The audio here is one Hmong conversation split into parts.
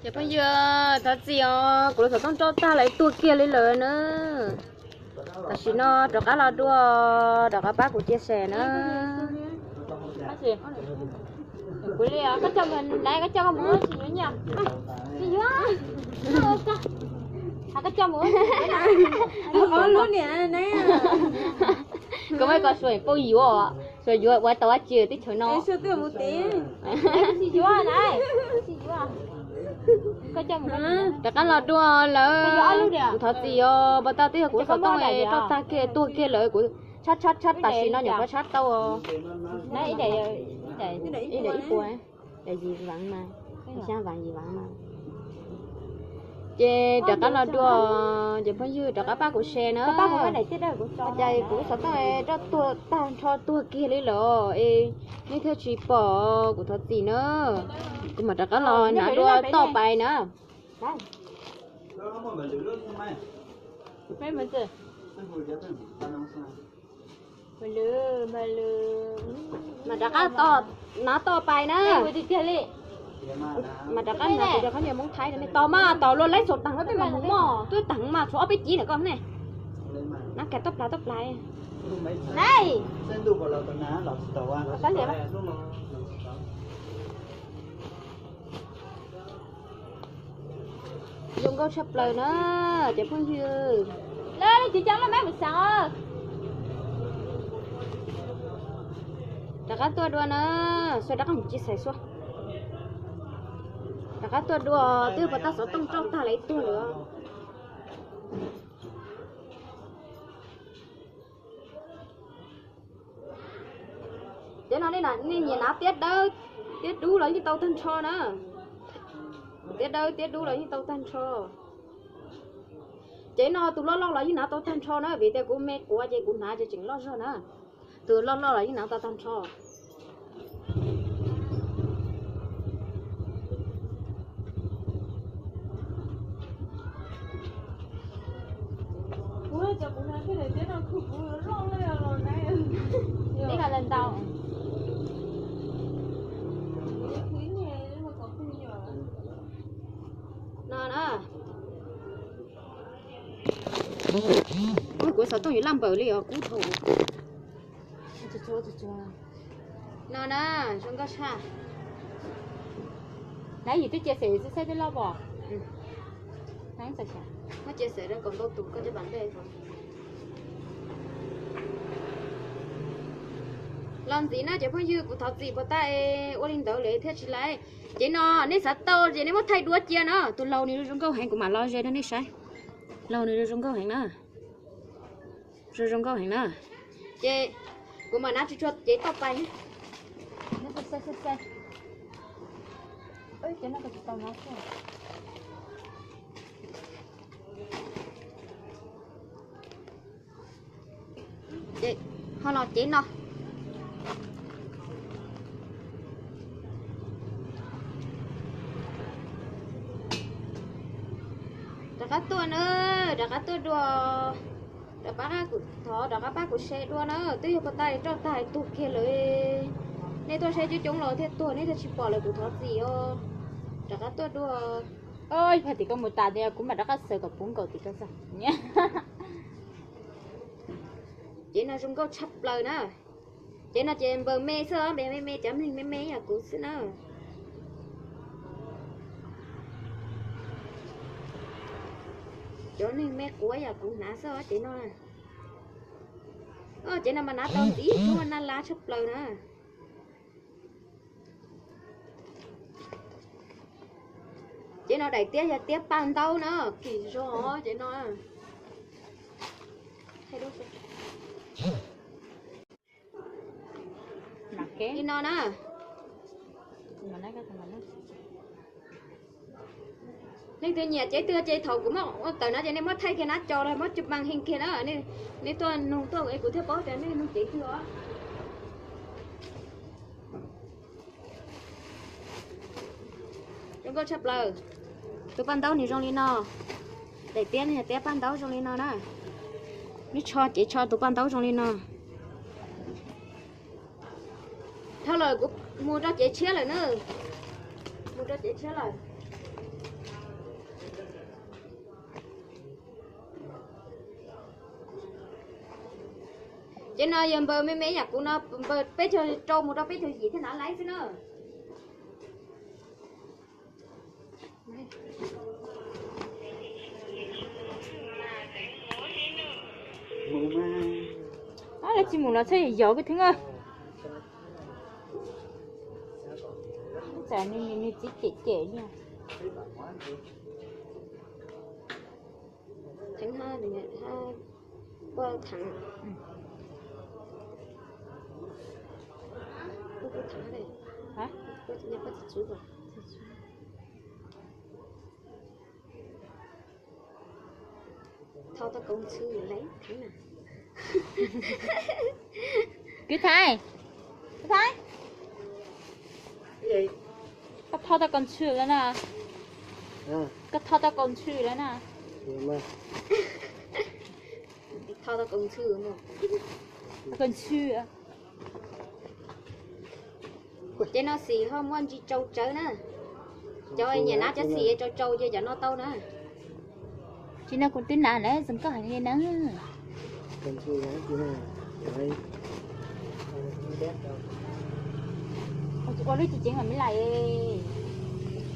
Ces phooj ywg, thov txim os, kuv lub xov tooj roj tag lawv tuag kiag li lawm na. Tam sim no rov qab los dua, rov qab pab kuv chia sẻ na. Kuv li koj coj mus, koj coj koj mus tsis yuav nyiaj. Tsis yuav. Koj coj mus. Koj muaj koj suav phooj yuav, suav yuav ua tau dab tsi teb chaws no. Tsis yuav na. Rov qab los dua lawm, kuv thov txim os, pas tag twb yog kuv xov tooj roj tag kiag tuag kiag lawm, kuv tshab tshab tshab tam sim no nyuam qhuav tshab tau os. Ib daim ib puas, daim yim veev mas, xya veev yim veev mas. Ces rov qab los dua, ces phooj ywg rov qab pab kuv share na. Cas kuv xov tooj roj tuag tag nrho tuag kiag li lawm es nej thiaj tsis pom, kuv thov txim na. Kuv mam rov qab los hnav dua toj pais na. Mam rov qab hnav toj pais na. Mas rov qab hnav kuv cov khaub ncaws Hmoob Thaib no, tos mas tos luag laib txaus taag, tej mas mus moj tuaj taag mas tshuav ob peb cib ntawm koj ne. Nab kas toj plais toj plais. Zoo nkauj tshaj plaws na, cov phooj ywg. Rov qab tuaj dua na, xua rov qab mus tsis xaiv xua. Rov qab tuaj dua, twb pas tag xov tooj roj tag lawm ib tuag lawm. Cov no nej nyiam hnav tiab dawb tiab dub los yeej tau tag nrho na. Tiab dawb tiab dub los yeej tau tag nrho. Ces no tus loj loj los yeej hnav tau tag nrho na, vim tias kuv me quav ces kuv hnav ces tseem loj zog na. Tus loj loj los yeej hnav tau tag nrho. No na. Kuv xov tooj yuav laj npaws li os kub dhau. No na, zoo nkauj tshaj. Nab yim twb cia xem xwb saib twb loj pom. Muab cia xem rau kaum ntau tus koj cov pas ntej. Los ntxiv na cov phooj ywg, kuv thov txim puas tag es ua li ntawd lawm thiaj tsis laiv. Ces no nej xav tau ces nej muab thaij duab cia na. Tus laus nws zoo nkauj heev, kuv mam los ze rau nej saib. Laus nws zoo nkauj heev na. Zoo zoo nkauj heev na. Ces kuv mam hnav tsis tshua cev toj pais. Ho los cev no. Rov qab tuaj na, rov qab tuaj dua. Rov pab kuv, thov rov qab pab kuv share dua na, twb yog pas tag roj tag tuag kiag lawm. Nej tuaj saib coob coob los thiaj tuag, nej thiaj tsis pom lawm, kuv thov txim os. Rov qab tuaj dua. Yog tim koj mus tas tias kuv mam rov qab xaws kom puv nkaus tim koj xwb. Cev no zoo nkauj tshaj plaws na. Cev no ces npaws me xwb, npaws me me, cov neeg me me yam kuv xwb na. Cov neeg me quav yam kuv hnav xwb cev no. Cev no mas hnav tau ntxiv, naj lab tshaj plaws na. Cev no daim tiab yog tiab paj ntaub na, kim zog cev no. Li no na. Leej twg nyiam cev twg ces thaum kuv muab ua tawm na ces nej muab thaij kiag nab co los muab cub mas heej kiag na. Nej tuaj nug tuaj es kuv thiaj paub tias nej nug cev twg os. Zoo nkauj tshaj plaws. Tus paj ntaub nws zoo li no. Daim tiab no yog tiab paj ntaub zoo li no na. Neb tsho cev tsho tus paj ntaub zoo li no. Dhau lawm kuv Mus rau cev tshiab lawm na. Mus rau cev tshiab lawm. Ces no yog npawb me me yam kuv no, npawb peb caug rau mus rau peb caug yim thiaj hnav laib xwb na. Lawv tsis mus los txhob yog yog koj theeb. Tsam nws txiv cem cem li. Theeb hab, poj theeb, poj theeb, thau tau koom txhw lawm na. Kwv Thaiv, Kwv Thaiv, koj thau tau koom txhw lawm na. Koj thau tau koom txhw lawm na. Thau tau koom txhw, koom txhw. Ces no xim ho muaj ntsis tsau tsawv na. Cov nyiam hnav cov xim tsau tsau ces cov no tau na. Tsis no kuv twb hnav lawm, zoo nkauj heev li na. Kuv ua lub cev ceev mas me lais.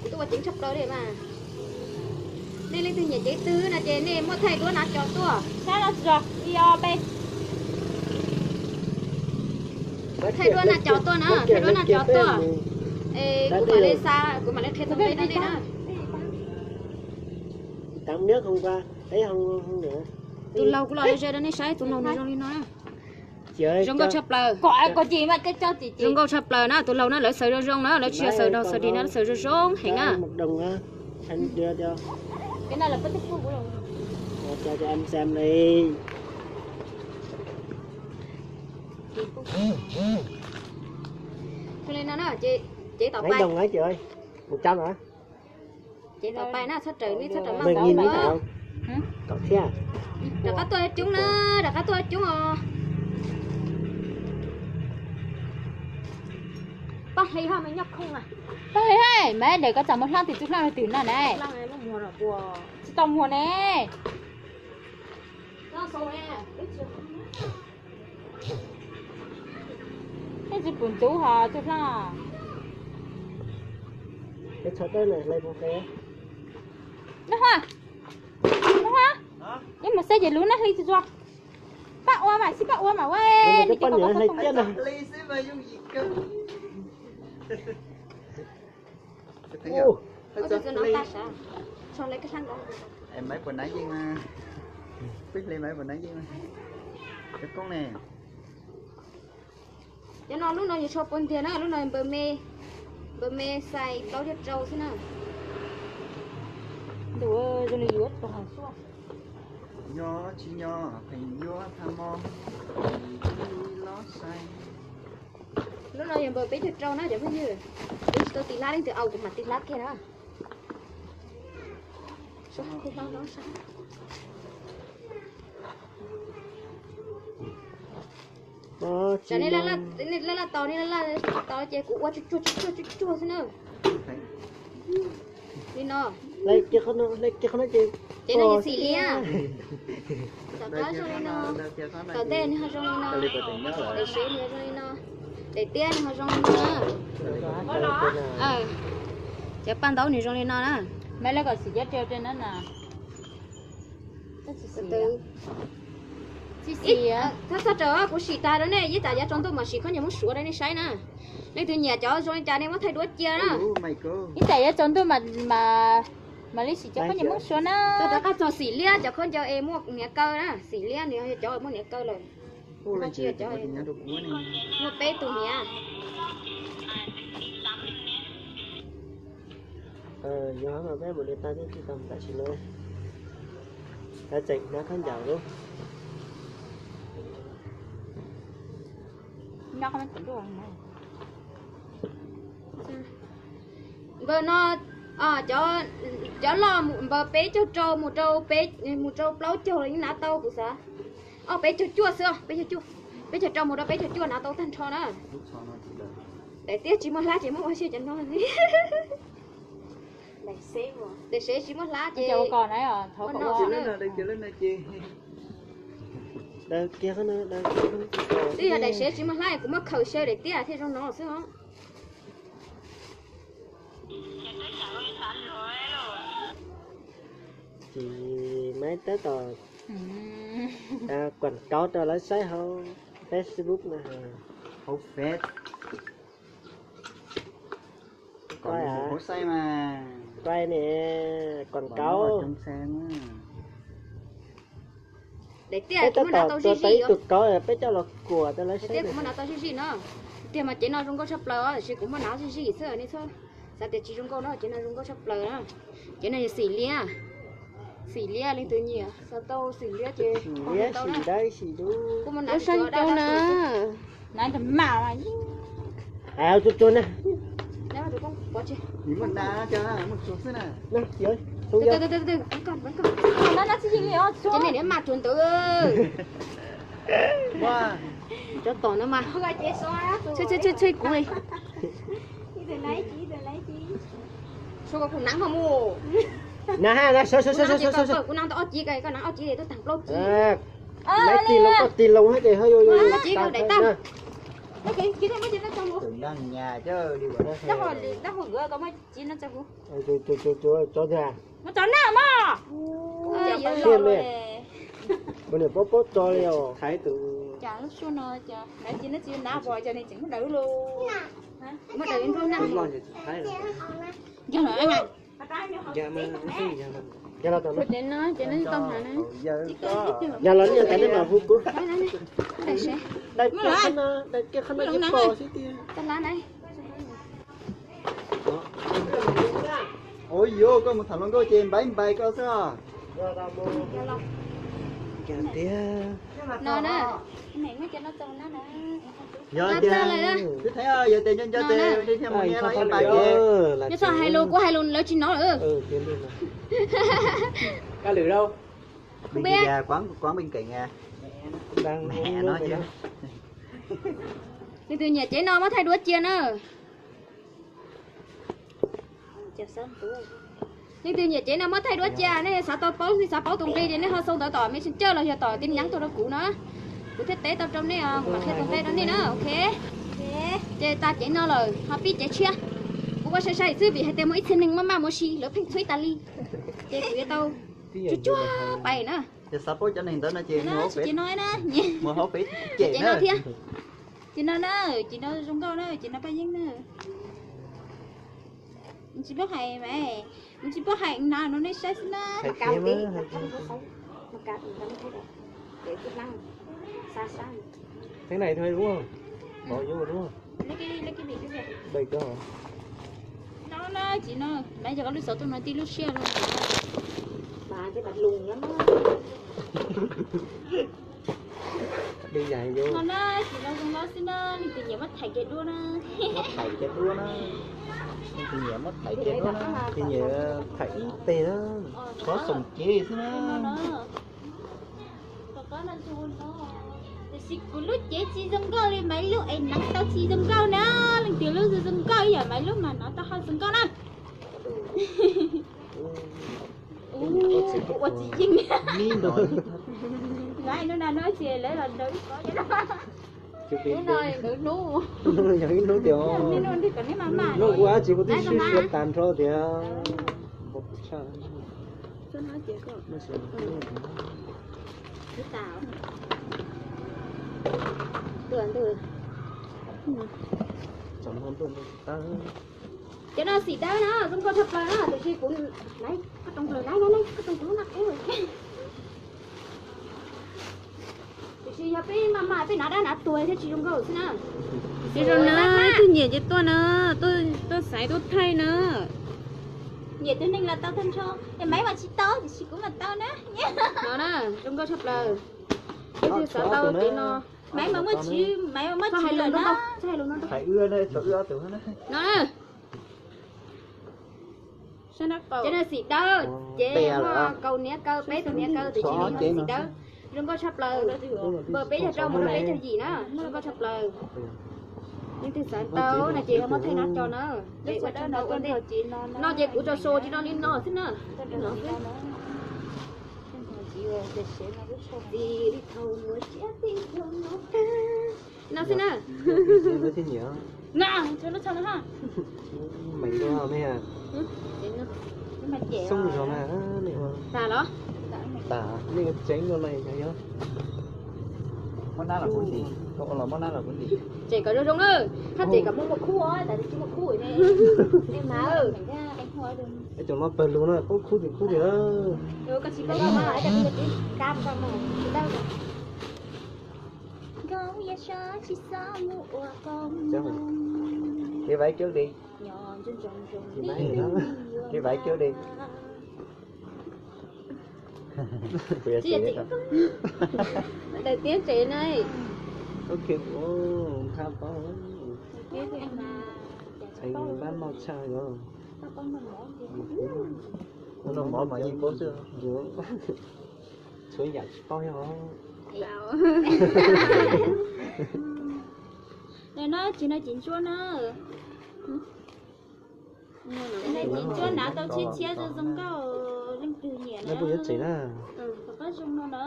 Kuv twb ua ceev tshaj plaws li mas. Nej leej twg nyiam cev twg no ces nej muab thaij duab hnav cov tuaj. Sab no tsis zog, i o pe. Thaij duab hnav cov tuaj na, thaij duab hnav cov tuaj. Es kuv mam li xa, kuv mam li qhia tau nej na. Tus laug kuv los ze rau nej saib, tus laug nws zoo li no na. Zoo nkauj tshaj plaws. Zoo nkauj tshaj plaws na, tus laug na, lawv xaws zoo zoo na, lawv tsis yog xaws dog xaws dig na, lawv xaws zoo zoo heev na. Li no na, cev tom pais. Cev tom pais na, txhob raws, nej txhob raws maj tau na. Rov qab tuaj coob na, rov qab tuaj coob os. Poj hli ho me nyob khooj na. Poj hli hais, mas ntawm koj txawm muaj hlob twg tug hlob twg no na. Tsis tau muag ne. Nej tsis pum ntxuv ho tug hlob. Nab Huab, Nab Huab, ib mus saib ces lub nab hli tsis txua. Pab ua mas, sib pab ua mas ua. Maiv puas nab yeej, peb hle maiv puas nab yeej. Cov koob ne. Cov no lub no yog tsho puag ntiag na, lub no npawg me, npawg me size plaub caug rau xwb na. Ntuj, zoo li yuav tog xwb. Nyob tsis nyob pheej yuav tha mo, ib los sai. Lub no yog npawg peb caug rau na cov phooj ywg. Kuv tsis tau tig hlab leej twg, au kuv mam tig hlab kiag na. Tsam nej laj laj tos, nej laj laj tsis tos ces kuv ua tsuag tsuag tsuag tsuag tsuag xwb na. Li no. Ces no yog xim liab. Tom qab zoo li no. Tom ntej nws ho zoo li no. Daim sev nws ho zoo li no. Daim tiab nws ho zoo li no. Cov paj ntaub nws zoo li no na. Maiv lawv kom xim cov rau na. Txhob txhob raws, kuv sim tas rau nej, ib tsam yav tsaus ntuj mam sim khaub ncaws Hmoob Suav rau nej saib na. Leej twg nyiam cov zoo li cas nej muab thaij duab cia na. Ib tsam yav tsaus ntuj mam li sim cov khaub ncaws Hmoob Suav na. Rov qab txog xim liab, cov khaub ncaws es muaj niam kaw na, xim liab nws yog cov muaj niam kaw lawm. Muaj peb tus niam. Yog mas peb mus de paj tib tsis tau tam sim no. Kav tseem hnav khaub ncaws lub. Npawg no, cov loj npawg peb caug rau mus rau peb, mus rau plaub caug los yeej hnav tau kuv xav. Ob peb caug cuaj xwb, peb caug cuaj, peb caug rau mus rau peb caug cuaj hnav tau tag nrho na. Daim tiab tsis muaj hlab ces muab ua siab cov no. Daim sev tsis muaj hlab ces ua no. Twb yog daim sev tsis muaj hlab kuv muab khaws saw daim tiab thiaj zoo no xwb os. Ces maiv tab tom quảng cáo rau lawv saib hauv Facebook no. Hauv Face. Hauv Face mas. Quay nè, quảng cáo. Daim tiab peb tab tom tua tau ib tug kauv peb coj los kuam rau lawv saib. Kuv muab hnav tau zij zij no. Tiag mas cev no zoo nkauj tshaj plaws os, tiam sis kuv muab hnav zij zij xwb nej txhob xav tias tsis zoo nkauj no, cev no zoo nkauj tshaj plaws na. Cev no yog xim liab, xim liab leej twg nyiam xav tau xim liab ces xim liab xim dawb xim dub. Kuv muab hnav tau na. Tsuag tsuag na. Ces nej niam mas tsuag ntawd. Cov tom no mas tshwj tshwj kuv li. Sua kuv kuv hnav ho mus. Kuv hnav tau ob ci, koj hnav ob ci tuaj tag plaub ci. Lawv tig loo koj tig loo hab ces ho yuav yuav ib ci daim tag. Tus naj nyas coj li ua dab hau nkawd koj muab ci no tso kuv. Tso tiag. Muab tso na mog. Ua niam paub paub tso li os. Cas lub suab no cas lawv ci no tsis hnav pom cas nws tseem muab daws lug. Muab daws nrog na. Yog lawm. Yog los tau na. Yog los nej mam hu kuv. Daim kiag qhov no, daim kiag qhov no ces pom xwb tiag. Ua yuav koj mus tham hluas nkauj ces npaiv npais koj xwb os. Tiag. No na. Yog tiag, twb theeb yog tias nco nco ces thiaj mus nias los ib npais ces. Nyob txog hais lus kuv hais lus lawv tsis hnov lawm. Kab lwm rau. Kuv peb. Leej twg nyiam cev no muab thaij duab cia na. Leej twg nyiam cev no muab thaij duab cia, nej xav tau paub, nej xav paub tus nqi ces nej ho sau ntawv tom Messenger los yog tom tin nhắn tuaj rau kuv na. Kuv thiaj teb tau rau nej os, kuv mam qhia tus nqi rau nej na, ok. Ces tas cev no lawm ho pib cev tshiab. Kuv ua sai sai xwb vim hais tias muaj ib txhia neeg maj maj mus si lawv pheej txhub tas li. Ces kuv yuav tau tsuag tsuag pais na. Ces xav paub cov neeg ntawd no ces mus hauv Face, mus hauv Face ces no thiab. Ces no na, ces no zoo nkauj na, ces no Paj Yeeb na. Tsis paub hais mas, tsis paub hais na, no nej saib xwb na. Thế này thôi đúng không? Bỏ vô đúng không? Đây cơ hả? No na, ces no, npaj yog koj lub xov tooj no tib lub siab no. Đơn giản vô. No na, ces no zoo no xwb na, leej twg nyiam muab thaij kiag duab na. Muab thaij kiag duab na. Leej twg nyiam muab thaij kiag duab na, leej twg nyiam thaij ib teg na. Txhob xoom cev xwb na. Tiam sis kuv lub cev tsis zoo nkauj li Maiv lub es hnav tau tsis zoo nkauj na. Leej twg lub zoo zoo nkauj ib yam Maiv lub mas hnav tau ho zoo nkauj na. Ua tsis yeej. Lub no ntawd hnub, yog ib hnub tias, hnub ua dab tsi kuv twb sib siab tas nrho tias. Cov no xim dawb na, zoo nkauj tshaj plaws na, tiam sis kuv, koj roos plaws na, koj roos kuv lub naj qub. Tiam sis yog peb maj mam peb hnav dab hnav tuag thiaj tsis zoo nkauj xwb na. Ces zoo na, leej twg nyiam ces tuaj na, tuaj xaiv tuaj thaij na. Nyiam tus neeg los tau tag nrho, es Maiv mas tsis tau, tiam sis kuv mas tau na. No na, zoo nkauj tshaj plaws. Leej twg xav tau ces no. Maiv mas muaj tswv, Maiv mas muaj tswv lawm na. Hais wb, tau wb ob tug na. No na. Ces no xim dawb, ces muaj kaum niam kaw, peb tug niam kaw, tiam sis nws yog xim dawb. Zoo nkauj tshaj plaws. Npawg peb caug rau mus rau peb caug yim na, zoo nkauj tshaj plaws. Leej twg xav tau no ces muab thaij nab co na. Ces ua tsaug ntau ua ntej. No ces kuv tso sau tsis no li no xwb na. Li no xwb. Txiv li thaum muaj tsiab txiv thaum no tag. No xwb na. Xoob zog na. Tas los? Tas, nej ua tseeb ua lais yog. Muab nab los kuv ntim, koj ua los muab nab los kuv ntim. Tseem kom zoo zoo na. Thaj tseem kom muaj muaj khub os, tas tsis muaj khub ne. Mas, cov no pawg lug na, paub khub twg khub twg na. Koj tsis paub mas, Kev vaiv coob li. Kev vaiv coob li. Daim tiab tsev na. Ntha paub. Npab noj tshaj yog. Noj mov mas yeej paub xwb. Tshuav yam tsis paub yog. No tsis no ces ntsuab na. Ntsuab hnav tau tshiab tshiab zoo zoo nkauj, leej twg nyiam na. Tom qab zoo no na.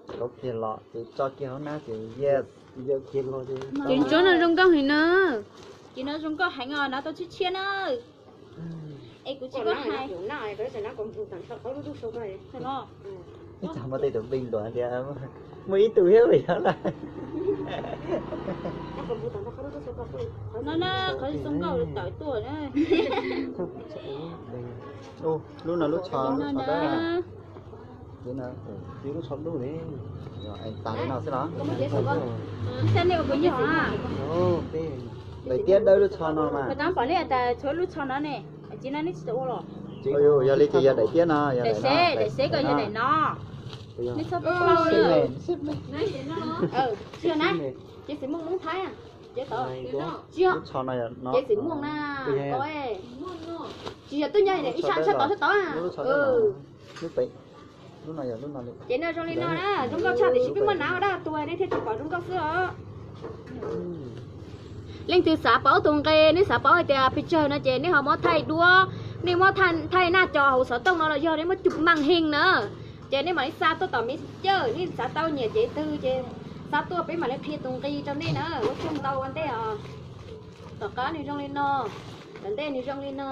Tso kiag hauv nab ces yes. Ces ntsuab no zoo nkauj heev na. Ces no zoo nkauj heev os, hnav tau tshiab tshiab na. Es kuv tsis paub hais. Ib txog muaj tej tus npej luam tias muaj ib tug thiab li yog lawm. No na, qhov zoo nkauj tawm tuaj na. Lub no lub tsho, lub tsho dawb. Lub tsho dub ne. Tas li no xwb los? Daim tiab dawb lub tsho no mas. Tshuav lub tsho no ne. Yog li ces yog daim tiab no, daim seb, daim seb ko yog daim no. Nej txhob paub. Tsis yog na, cev xwm muaj Hmoob Thaib. Tsis yog, cev xwm muaj na. Tsis yog twb nyob ib sab tshaj tod tshaj tod. Ces no zoo li no na, zoo nkauj tshaj tiam sis peb muab hnav ua dab tuag nej thiaj tsis pom zoo nkauj xwb os. Leej twg xav paub tus nqe, nej xav paub hais tias pes tsawg no ces nej ho muab thaij duab, nej muab thaij naj co hauv xov tooj no los yog nej muab cub maaj heej na. Ces nej mam li xa tuaj tom Messenger, nej xav tau nyiam cev twg ces xa tuaj peb mam li qhia tus nqi rau nej na. Ua tsaug ntau ua ntej os. Tom qab nws zoo li no, tom ntej nws zoo li no.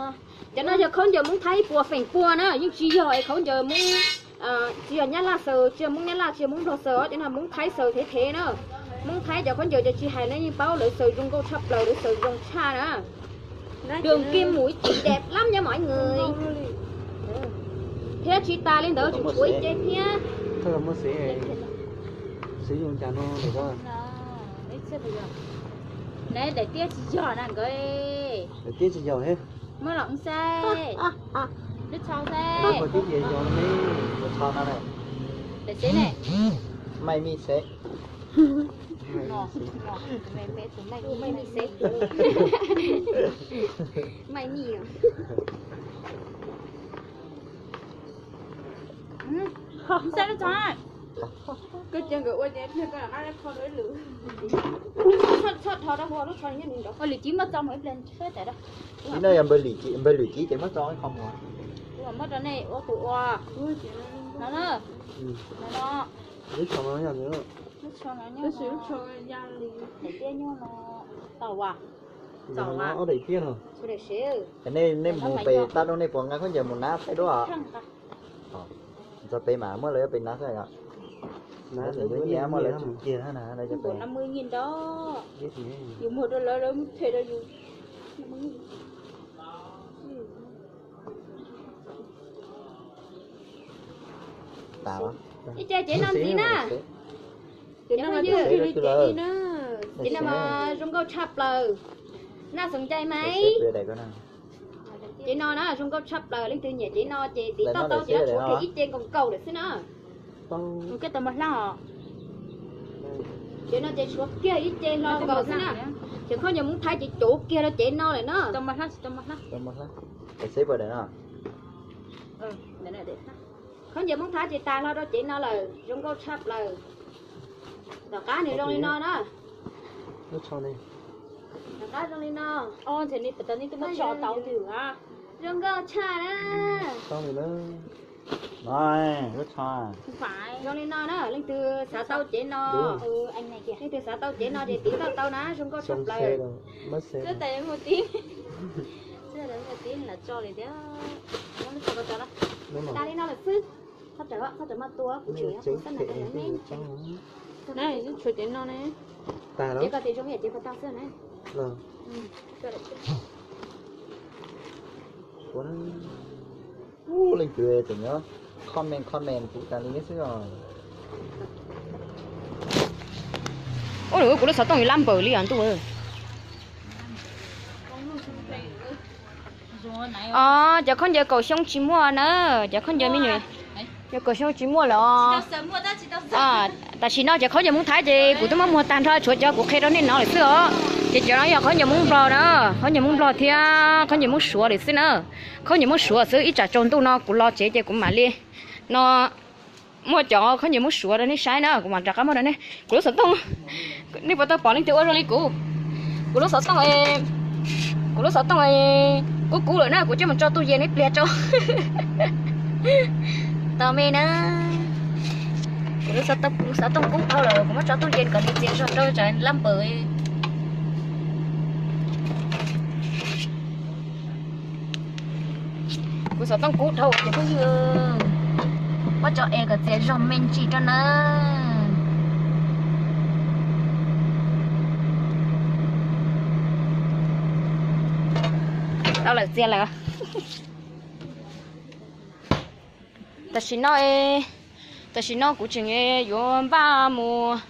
Cov no yog khaub ncaws Hmoob Thaib puas feem pua na, yeej tsis yog es khaub ncaws Hmoob, tsis yog Nyab Laj xaws, tsis yog Hmoob Nyab Laj, tsis yog Hmoob Nplog xaws, cov no Hmoob Thaib xaws thev thev na. Hmoob Thaib cov khaub ncaws ces tsis hais na, yeej paub lawv xaws zoo nkauj tshaj plaws, lawv xaws zoo tshaj na. Đường kim mũi chỉ đẹp lắm nha mọi người. Thiab tsis tas li ntawd tseem tshuav ib ce thiab. Daim tiab tsis yog na nkawd. Daim tiab tsis yog. Muab los xav. Lub tsho xav. Daim xeb ne. Mai mi xeb. Mai mi xeb. Mai mi. Xav lub tsho. Koj cia nkawd ua ces koj rov qab kho rau ib lwm. Txhob rho rau hauv lub tsho nyob ntawd. Ua lwm cib muab tso mus ib pliag. Ib no yog npawg lwm cib ces muab tso ib qho mus. Muab rau nej ua tus ua. No na. No no. Lub tsho no yog, lub tsho no nyob no. Daim tiab nyob no. Tau as. Txaus mas. Ob daim tiab no. Nej mus pem tag no nej puas nqa khaub ncaws mus nab thaij duab os? Txog pem mas muab lawv pem nab xwb os. Muab lawv tsum kiag na. Yus muag rau lawv, lawv muab them rau yus. Ib ce cev no ntxiv na. Cev no mas zoo nkauj tshaj plaws. Naj xeem ncai mas. Cev no na zoo nkauj tshaj plaws, leej twg nyiam cev no ces tiv toj tau ces tshuav kiag ib ce nkaus nkaus lawm xwb na. Cev no ces tshuav kiag ib ce hlo nkaus xwb na. Ces khaub ncaws Hmoob Thaib ces cov kiag rau cev no lawm na. Khaub ncaws Hmoob Thaib ces tas hlo rau cev no lawm, zoo nkauj tshaj plaws. Tom qab nws zoo li no na. Rov qab zoo li no. Os, ntshe nej puas tau, nej twb muab tso tau twg a? Zoo nkauj tshaj na. Tau li na. Zoo li no na, leej twg xav tau cev no, leej twg xav tau cev no ces tiv tauj tau na, zoo nkauj tshaj plaws. Xwb tes mus tiv, xwb tes mus tiv lam tso li thiab. Tso li no lawm xwb. Txhob rawm, txhob rawm maj tua, kuv tseem yuav xab nas rau ne. Tshuav cev no ne. Cev ko tias zoo yam cev ko tau xwb na. Leej twg tseem nyob comment comment kuv tas li xwb os. Ua kuv lub xov tooj yuav lab npaws li os ntuj. Os, cov khaub ncaws kaum xyoo tsis muaj na, cov khaub ncaws me nyuam, cov kaum xyoo tsis muaj lawm os. Tam sim no cov khaub ncaws Hmoob Thaib ces kuv twb muab muag tag nrho, tshuav cov kuv qhia rau nej no lawm xwb os. Ces cov no yog khaub ncaws Hmoob Nplog na, khaub ncaws Hmoob Nplog thiab khaub ncaws Hmoob Suav lawm xwb na. Khaub ncaws Hmoob Suav xwb, ib tsam tsaus ntuj no kuv los tsev ces kuv mam li no muaj cov khaub ncaws Hmoob Suav rau nej saib na, kuv mam rov qab muab rau nej. Kuv lub xov tooj, nej puas tau pom leej twg ua zoo li kuv? Kuv lub xov tooj, kuv lub xov tooj kub kub lawm na, kuv coj mus tso tuj yes ib pliag tso. Tos me na. Kuv lub xov tooj kub dhau lawm, kuv muab tso tuj yes kom nws txias zog rau tsam lab npaws. Kuv xov tooj kub dhau ces phooj ywg, muab tso es kom txias zog me ntsis rau na. Tau lawm, txias lawm. Tam sim no, tam sim no kuv tseem yuav npaj mus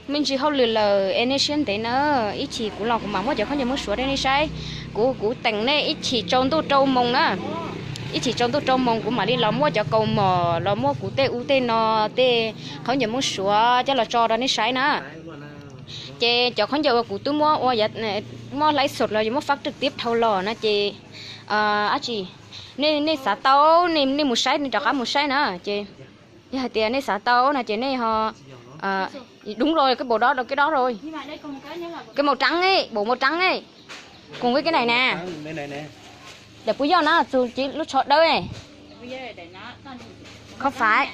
me ntsis hauj lwm lawm es nej siab ntev na. Ib chim kuv los kuv mam muab cov khaub ncaws Hmoob Suav rau nej saib. Kuv, kuv teem nej ib chim tsaus ntuj rau moos na. Ib chim tsaus ntuj rau moos kuv mam li los muab cov kaus mom los muab kuv tej ub tej no, tej khaub ncaws Hmoob Suav coj los tso rau nej saib na. Ces cov khaub ncaws uas kuv twb muab ua, muab laiv xom los yog muab fab rwg tiab dhau los no ces, ab tsi, nej xav tau, nej mus saib, nej rov qab mus saib na. Ces yog hais tias nej xav tau no ces nej ho, đúng rồi, cái bộ đó, cái đó rồi. Cái màu trắng ấy, bộ màu trắng ấy. Cùng với cái này nè. Để Phú Dọn nó dù chỉ lút sót đâu ấy. Không phải.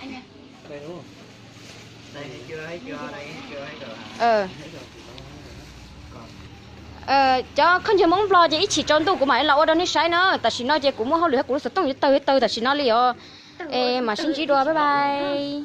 Cov khaub ncaws Hmoob Nplog ces ib chim tsaus ntuj kuv mam li los ua rau nej saib na. Tam sim no ces kuv muaj hauj lwm, kuv lub xov tooj yuav tawg yuav tawg tam sim no li os. Es mam sib ntsib dua, bye bye.